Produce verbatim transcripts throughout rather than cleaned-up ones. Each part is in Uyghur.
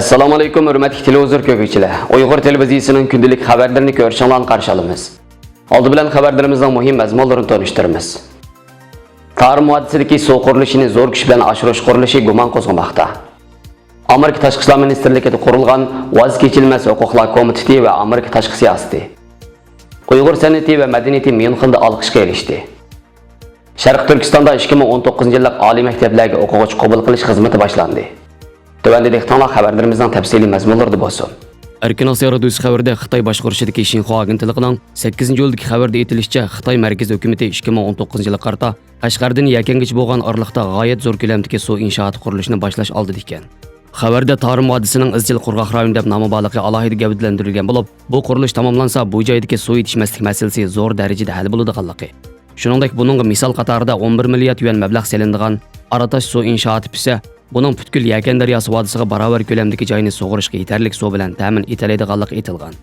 ئەسسالامۇئەلەيكۇم، ھۆرمەتلىك تېلېۋىزور كۆرگۈچىلەر. ئۇيغۇر تېلېۋىزىيىسىنىڭ كۈندىلىك خەۋەرلىرىنى كۆرۈشۈڭلارنى قارشى ئالىمىز. ئالدى بىلەن خەۋەرلىرىمىزنىڭ مۇھىم مەزمۇنلىرىنى تونۇشتۇرىمىز. تارىم ۋادىسىدىكى سۇ قۇرۇلۇشىنى زور كۈچ بىلەن ئاشۇرۇش قۇرۇلۇشى گۇمان قوزغىماقتا. ئامېرىكا تاشقى ئىشلار مىنىستىرلىكىدا قۇرۇلغان ۋاز كېچىلمەس ھوقۇقلار كومىتېتى ۋە ئامېرىكا تاشقى سىياسىتى. ئۇيغۇر سەنئىتى ۋە مەدەنىيىتى ميۇنخېندا ئالقىشقا ئېرىشتى. شەرقىي تۈركىستاندا ئىككى مىڭ ئون توققۇزىنچى يىللىق ئالىي مەكتەپلەرگە ئوقۇغۇچى قوبۇل قىلىش خىزمىتى باشلاندى. تۆۋەندە دىققىتىڭلار خەۋەرلىرىمىزنىڭ تەپسىلىي مەزمۇنلىرىدا بولسۇن. ئەركىن ئاسىيا رادىيوسى خەۋىرىدە خىتاي باشقۇرۇشىدىكى شىنخۇا ئاگېنتلىقىنىڭ سەككىزىنچى ئىيۇلدىكى خەۋىرىدە ئېيتىلىشىچە، خىتاي مەركىزىي ھۆكۈمىتى ئىككى مىڭ ئون توققۇزىنچى يىلغا قارىتا قەشقەردىن يەكەنگىچە بولغان ئارىلىقتا غايەت زور كۆلەمدىكى سۇ ئىنشائاتى قۇرۇلۇشىنى باشلاش ئالدىدا ئىكەن. خەۋەردە تارىم ۋادىسىنىڭ ئىزچىل قۇرغاق رايونى دەپ نامى بارلىقى ئالاھىدە گەۋدىلەندۈرۈلگەن بولۇپ، بۇ قۇرۇلۇش تاماملانسا، بۇ جايدىكى سۇ يېتىشمەسلىك مەسىلىسى زور دەرىجىدە ھەل بولىدىغانلىقى، شۇنىڭدەك بۇنىڭغا مىسال قاتارىدا ئون بىر مىليارد يۈەن مەبلەغ سېلىنىدىغان ئاراتاش سۇ ئىنشائاتى پۈتسە، بۇنىڭ پۈتكۈل يەكەن دەرياسى ۋادىسىغا باراۋەر كۆلەمدىكى جاينى سۇغىرىشقا يېتەرلىك سۇ بىلەن تەمىن ئېتەلەيدىغانلىقى ئېيتىلغان.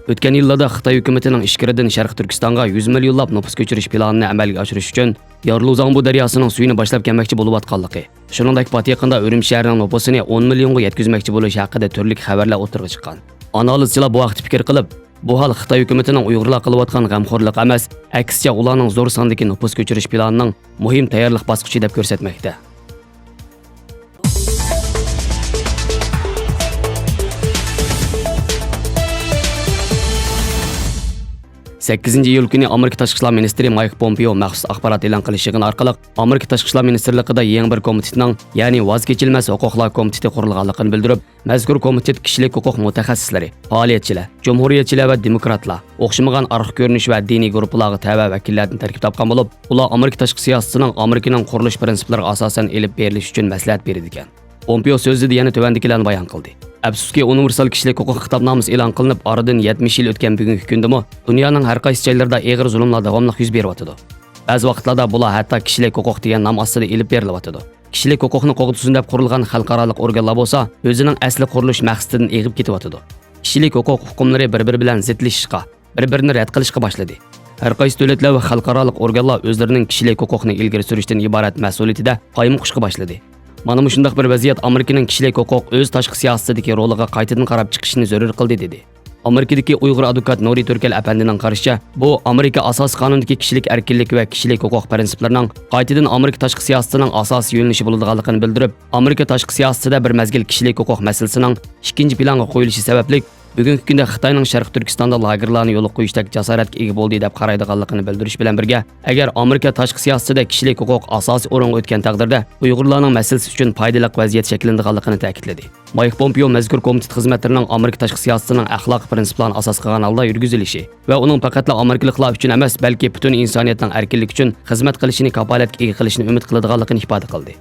ئۆتكەن يىللاردا خىتاي ھۆكۈمىتىنىڭ ئىچكىرىدىن شەرقىي تۈركىستانغا يۈز مىليونلاپ نوپۇس كۆچۈرۈش پىلانىنى ئەمەلگە ئاشۇرۇش ئۈچۈن يارلۇزاڭبۇ دەرياسىنىڭ سۈيىنى باشلاپ كەلمەكچى بولۇۋاتقانلىقى، شۇنىڭدەك پات يېقىندا ئۈرۈمچى شەھىرىنىڭ نوپۇسىنى ئون مىليونغا يەتكۈزمەكچى بولۇش ھەققىدە تۈرلۈك خەۋەرلەر ئوتتۇرىغا چىققان. ئانالىزچىلار بۇ ھەقتە پىكىر قىلىپ، بۇ ھال خىتاي ھۆكۈمىتىنىڭ ئۇيغۇرلار قىلىۋاتقان غەمخورلۇق ئەمەس، ئەكسىچە ئۇلارنىڭ زور ساندىكى نوپۇس كۆچۈرۈش پىلانىنىڭ مۇھىم تەييارلىق باسقۇچى دەپ كۆرسەتمەكتە. سەككىزىنچى ئىيۇل كۈنى ئامېرىكا تاشقى ئىشلار مىنىستىرى مايك پومپېئو مەخسۇس ئاخبارات ئېلان قىلىش يىغىنى ئارقىلىق ئامېرىكا تاشقى ئىشلار مىنىستىرلىقىدا يېڭى بىر كومىتېتنىڭ، يەنى ۋاز كېچىلمەس ھوقۇقلار كومىتېتى قۇرۇلغانلىقىنى بىلدۈرۈپ، مەزكۇر كومىتېت كىشىلىك ھوقۇق مۇتەخەسسىسلىرى، پائالىيەتچىلەر، جۇمھۇرىيەتچىلەر ۋە دېموكراتلار، ئوخشىمىغان ئارقا كۆرۈنۈش ۋە دىنىي گۇرۇپپىلارغا تەۋە ۋەكىللەردىن تەركىب تاپقان بولۇپ، ئۇلار ئامېرىكا تاشقى سىياسىتىنىڭ ئامېرىكىنىڭ قۇرۇلۇش پىرىنسىپلىرىغا ئاساسەن ئېلىپ بېرىلىشى ئۈچۈن مەسلىھەت بېرىدىكەن. پومپېئو سۆزىدە يەنە تۆۋەندىكىلەرنى بايان قىلدى. ئەپسۇسكى، ئۇنىۋېرسال كىشىلىك ھوقۇق خىتابنامىسى ئېلان قىلىنىپ، ئارىدىن يەتمىش يىل ئۆتكەن بۈگۈنكى كۈندىمۇ دۇنيانىڭ ھەر قايسى جايلىرىدا ئېغىر زۇلۇملار داۋاملىق يۈز بېرىۋاتىدۇ. بەزى ۋاقىتلاردا بۇلار ھەتتا كىشىلىك ھوقۇق دېگەن نام ئاستىدا ئېلىپ بېرىلىۋاتىدۇ. كىشىلىك ھوقۇقنى قوغدىسۇن دەپ قۇرۇلغان خەلقئارالىق ئورگانلار بولسا ئۆزىنىڭ ئەسلى قۇرۇلۇش مەقسىتىدىن ئېغىپ كېتىۋاتىدۇ. كىشىلىك ھوقۇق ئۇقۇملىرى بىر-بىرى بىلەن زىتلىشىشقا، بىر-بىرىنى رەت قىلىشقا باشلىدى. ھەر قايسى دۆلەتلەر ۋە خەلقئارالىق ئورگانلار ئۆزلىرىنىڭ كىشىلىك ھوقۇقنى ئىلگىرى سۈرۈشتىن ئىبارەت مەسئۇلىيىتىدە قايمۇقۇشقا باشلىدى. مانا مۇشۇنداق بىر ۋەزىيەت ئامېرىكىنىڭ كىشىلىك ھوقۇق ئۆز تاشقى سىياسىتىدىكى رولىغا قايتىدىن قاراپ چىقىشىنى زۆرۈر قىلدى، دېدى. ئامېرىكىدىكى ئۇيغۇر ئادۋوكات نۇرى تۈركەل ئەپەندىنىڭ قارىشىچە، بۇ ئامېرىكا ئاساسىي قانۇنىدىكى كىشىلىك ئەركىنلىك ۋە كىشىلىك ھوقۇق پىرىنسىپلىرىنىڭ قايتىدىن ئامېرىكا تاشقى سىياسىتىنىڭ ئاساسىي يۆنىلىشى بولىدىغانلىقىنى بىلدۈرۈپ، ئامېرىكا تاشقى سىياسىتىدە بىر مەزگىل كىشىلىك ھوقۇق مەسىلىسىنىڭ ئىككىنچى پىلانغا قويۇلۇشى سەۋەبلىك، بۈگۈنكى كۈندە خىتاينىڭ شەرقىي تۈركىستاندا لاگېرلارنى يولغا قويۇشتەك جاسارەتكە ئىگە بولدى دەپ قارايدىغانلىقىنى بىلدۈرۈش بىلەن بىرگە، ئەگەر ئامېرىكا تاشقى سىياسىتىدە كىشىلىك ھوقۇق ئاساسىي ئورۇنغا ئۆتكەن تەقدىردە، ئۇيغۇرلارنىڭ مەسىلىسى ئۈچۈن پايدىلىق ۋەزىيەت شەكىللىنىدىغانلىقىنى تەكىتلىدى. مايك پومپېئو مەزكۇر كومىتېت خىزمەتلىرىنىڭ ئامېرىكا تاشقى سىياسىتىنىڭ ئەخلاقىي پىرىنسىپلارنى ئاساس قىلغان ھالدا يۈرگۈزۈلۈشى ۋە ئۇنىڭ پەقەتلا ئامېرىكىلىقلار ئۈچۈن ئەمەس، بەلكى پۈتۈن ئىنسانىيەتنىڭ ئەركىنلىكى ئۈچۈن خىزمەت قىلىشىنى كاپالەتكە ئىگە قىلىشىنى ئۈمىد قىلىدىغانلىقىنى ئىپادە قىلدى.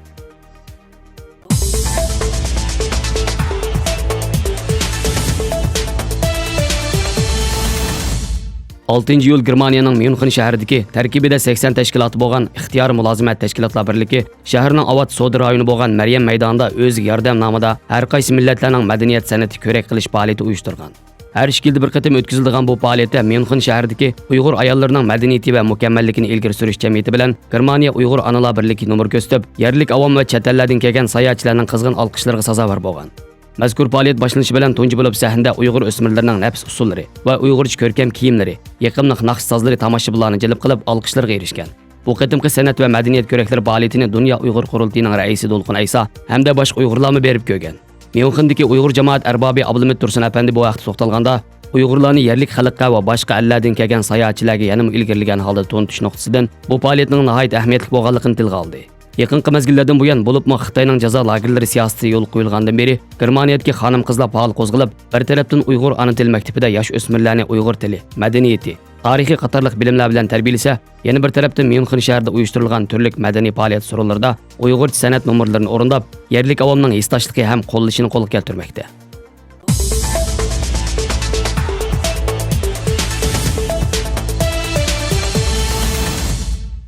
ئالتىنچى ئىيۇل گېرمانىيەنىڭ ميۇنخېن شەھىرىدىكى تەركىبىدە سەكسەن تەشكىلاتى بولغان ئىختىيارىي مۇلازىمەت تەشكىلاتلار بىرلىكى شەھەرنىڭ ئاۋات سودا رايونى بولغان مەريەم مەيدانىدا ئۆزىگە ياردەم نامىدا ھەر قايسى مىللەتلەرنىڭ مەدەنىيەت سەنئىتى كۆرەك قىلىش پائالىيىتى ئۇيۇشتۇرغان. ھەر ئىككى يىلدا بىر قېتىم ئۆتكۈزۈلىدىغان بۇ پائالىيەتتە ميۇنخېن شەھىرىدىكى ئۇيغۇر ئاياللىرىنىڭ مەدەنىيىتى ۋە مۇكەممەللىكىنى ئىلگىرى سۈرۈش جەمئىيىتى بىلەن گېرمانىيە ئۇيغۇر ئانىلار بىرلىكى نومۇر كۆرسىتىپ، يەرلىك ئاۋام ۋە چەت ئەللەردىن كەلگەن ساياھەتچىلەرنىڭ قىزغىن ئالقىشلىرىغا سازاۋەر بولغان. مەزكۇر پائالىيەت باشلىنىشى بىلەن تۇنجى بولۇپ سەھنىدە ئۇيغۇر ئۆسمۈرلىرىنىڭ نەپىس ئۇسسۇللىرى ۋە ئۇيغۇرچە كۆركەم كىيىملىرى، يېقىملىق ناخشا سازلىرى تاماشىبىنلارنى جەلپ قىلىپ، ئالقىشلىرىغا ئېرىشكەن. بۇ قېتىمقى سەنئەت ۋە مەدەنىيەت كۆرەكلىرى پائالىيىتىنى دۇنيا ئۇيغۇر قۇرۇلتىيىنىڭ رەئىسى دولقۇن ئەيسا ھەمدە باشقا ئۇيغۇرلارمۇ بېرىپ كۆرگەن. ميۇنخېندىكى ئۇيغۇر جامائەت ئەربابى ئابلىمىت تۇرسۇن ئەپەندى بۇ ھەقتە توختالغاندا، ئۇيغۇرلارنى يەرلىك خەلققە ۋە باشقا ئەللەردىن كەلگەن ساياھەتچىلەرگە يەنىمۇ ئىلگىرىلىگەن ھالدا تونۇتۇش نۇقتىسىدىن بۇ پائالىيەتنىڭ ناھايىتى ئەھمىيەتلىك بولغانلىقىنى تىلغا ئالدى. يېقىنقى مەزگىللەردىن بۇيان، بولۇپمۇ خىتاينىڭ جازا لاگېرلىرى سىياسىتى يولغا قويۇلغاندىن بېرى، گېرمانىيەدىكى خانىم-قىزلار پائال قوزغىلىپ، بىر تەرەپتىن ئۇيغۇر ئانا تىل مەكتىپىدە ياش ئۆسمۈرلەرنى ئۇيغۇر تىلى، مەدەنىيىتى، تارىخى قاتارلىق بىلىملەر بىلەن تەربىيەلىسە، يەنە بىر تەرەپتىن ميۇنخېن شەھىرىدە ئۇيۇشتۇرۇلغان تۈرلۈك مەدەنىي پائالىيەت سورۇنلىرىدا ئۇيغۇرچە سەنئەت نومۇرلىرىنى ئورۇنداپ، يەرلىك ئاۋامنىڭ ھېسداشلىقى ھەم قوللىشىنى قولغا كەلتۈرمەكتە.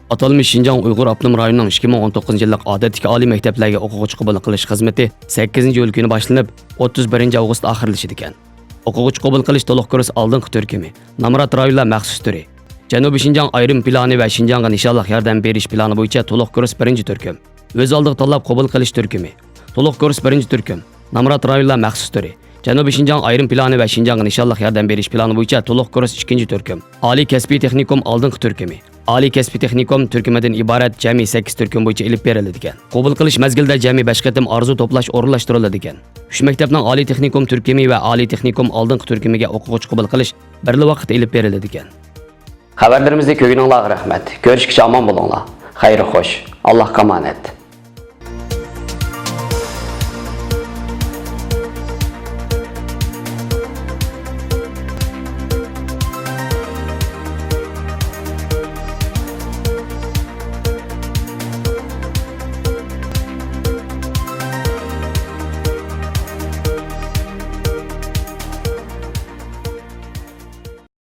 ئاتالمىش شىنجاڭ ئۇيغۇر ئاپتونوم رايونىنىڭ ئىككى مىڭ ئون توققۇزىنچى يىللىق ئادەتتىكى ئالىي مەكتەپلەرگە ئوقۇغۇچى قوبۇل قىلىش خىزمىتى سەككىزىنچى ئىيۇل كۈنى باشلىنىپ، ئوتتۇز بىرىنچى ئاۋغۇست ئاخىرلىشىدىكەن. ئوقۇغۇچى قوبۇل قىلىش تولۇق كۇرس ئالدىنقى تۈركۈمى، نامرات رايونلار مەخسۇس تۈرى، جەنۇبىي شىنجاڭ ئايرىم پىلانى ۋە شىنجاڭغا نىشانلىق ياردەم بېرىش پىلانى بويىچە تولۇق كۇرس بىرىنچى تۈركۈم، ئۆز ئالدىغا تاللاپ قوبۇل قىلىش تۈركۈمى، تولۇق كۇرس بىرىنچى تۈركۈم، نامرات رايونلار مەخسۇس تۈرى، جەنۇبىي شىنجاڭ ئايرىم پىلانى ۋە شىنجاڭغا نىشانلىق ياردەم بېرىش پىلانى بويىچە تولۇق كۇرس ئىككىنچى تۈركۈم، ئالىي كەسپىي تېخنىكوم ئالدىنقى تۈركۈمى، ئالىي كەسپىي تېخنىكوم تۈركۈمىدىن ئىبارەت جەمئىي سەككىز تۈركۈم بويىچە ئېلىپ بېرىلىدىكەن. قوبۇل قىلىش مەزگىلىدە جەمئىي بەش قېتىم ئارزۇ توپلاش ئورۇنلاشتۇرۇلىدىكەن. ئۈچ مەكتەپنىڭ ئالىي تېخنىكوم تۈركۈمى ۋە ئالىي تېخنىكوم ئالدىنقى تۈركۈمىگە ئوقۇغۇچى قوبۇل قىلىش بىرلا ۋاقىتتا ئېلىپ بېرىلىدىكەن. خەۋەرلىرىمىزنى كۆرگىنىڭلارغا رەھمەت. كۆرۈشكىچە ئامان بولۇڭلار. خەير خوش. ئاللاھقا ئامانەت.